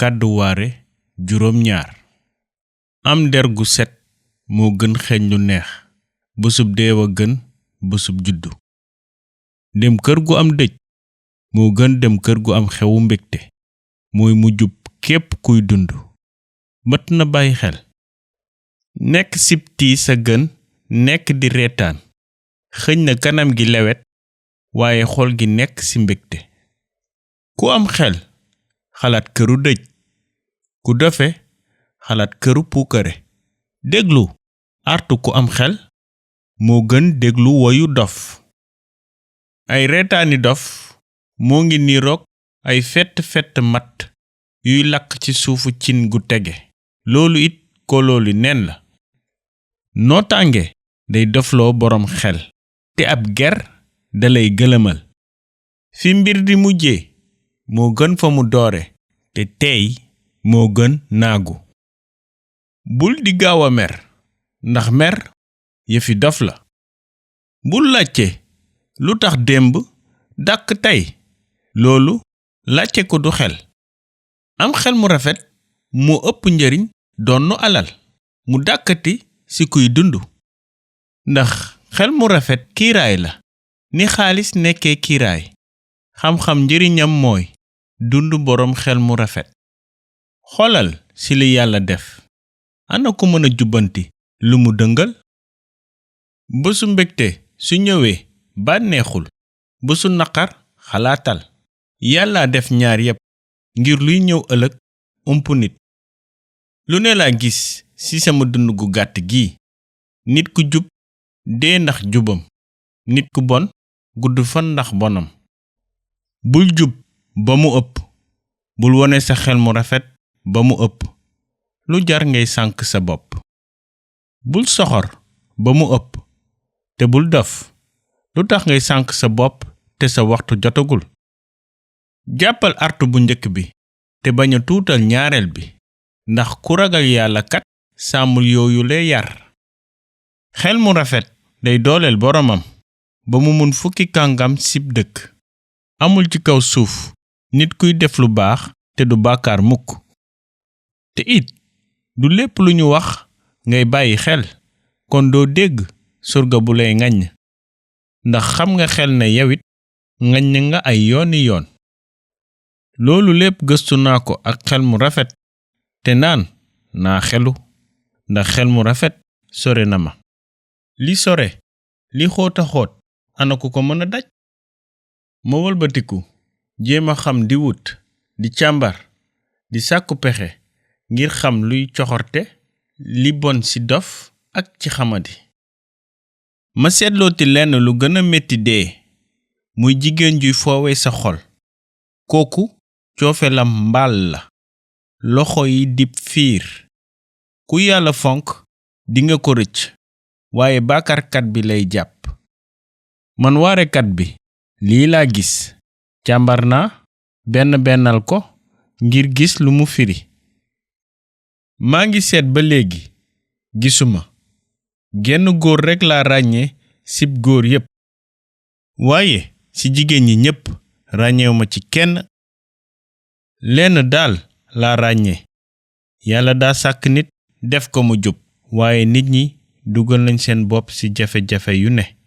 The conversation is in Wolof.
kàddu waare juróom ñaar. Am der gu set moo gën xeeñ lu neex, bésub deew a gën bésub juddu. dem kër gu am dëj moo gën dem kër gu am xewu mbégte, mooy mujjub képp kuy dund. mat na bàyyi xel. nekk sib tiis a gën nekk di reetaan, xëñ na kanam gi lewet waaye xol gi nekk ci mbégte. ku am xel xalaat këru dëj, ku dofe xalaat këru puukare. déglu artu ku am xel moo gën déglu woyu dof. ay reetaani dof moo ngi niroog ay fett matt yuy lakk ci suufu cin gu tege. loolu it kolooli nen la. nootaange day dofloo boroom xel, te ab ger dalay gëlëmal. fi mbir di mujjee moo gën fa mu doore, te teey moo gën naagu. bul di gaaw a mer, ndax mer yëfi dof la. bul laajte lu tax démb dàkk tey, loolu laajte ko du xel. am xel mu rafet moo ëpp njariñ donnu alal mu dàkkati ci kuy dund. ndax xel mu rafet kiiraay la, ni xaalis nekkee kiiraay. xam-xam njariñam mooy dund boroom xel mu rafet. xoolal ci li yàlla def, ana ku mën a jubbanti lu mu dëngal? bésu mbégte su ñëwee bànneexul, bésu naqar xalaatal. yàlla def ñaar yépp ngir luy ñëw ëllëg ump nit. lu ne laa gis ci sama dund gu gàtt gi. nit ku jub dee ndax jubam, nit ku bon gudd fan ndax bonam. bul jub ba mu ëpp, bul wone sa xel mu rafet ba mu ëpp, lu jar ngay sànk sa bopp. bul soxor ba mu ëpp, te bul dof, lu tax ngay sànk sa bopp te sa waxtu jotagul. jàppal artu bu njëkk bi te bañ a tuutal ñaareel bi, ndax ku ragal yàlla kat sàmmul yooyu lay yar. xel mu rafet day dooleel boromam ba mu mun fukki kàngam sib dëkk. amul ci kaw suuf nit kuy def lu baax te du bàkkaar mukk. te it du lépp lu ñu wax ngay bàyyi xel, kon doo dégg surga bu lay ŋaññ. ndax xam nga xel ne yawit ŋaññ nga ay yooni yoon. loolu lépp gëstu naa ko ak xel mu rafet, te naan naa xelu, ndax xel mu rafet sore na ma. li sore, li xóota xóot, ana ku ko mën a daj? ma wëlbatiku jéem a xam di wut, di càmbar, di sàkku pexe ngir xam luy coxorte, li bon ci dof ak ci xamadi. ma seetlooti lenn lu gën a metti dee, muy jigéen juy foowe sa xol. kooku coofelam mbaal la, loxo yi dib fiir. ku yàlla fonk dinga ko rëcc, waaye bàkkaarkat bi lay jàpp. man waarekat bi lii laa gis, càmbar naa bennal ko ngir gis lu mu firi. maa ngi seet ba léegi gisuma. genn góor rekk laa ràññee sib góor yépp, waaye ci jigéen ñi ñépp ràññeewuma ci kenn. lenn daal laa ràññee, yàlla daa sàkk nit def ko mu jub, waaye nit ñi dugal nañ seen bopp ci jafe-jafe yu ne.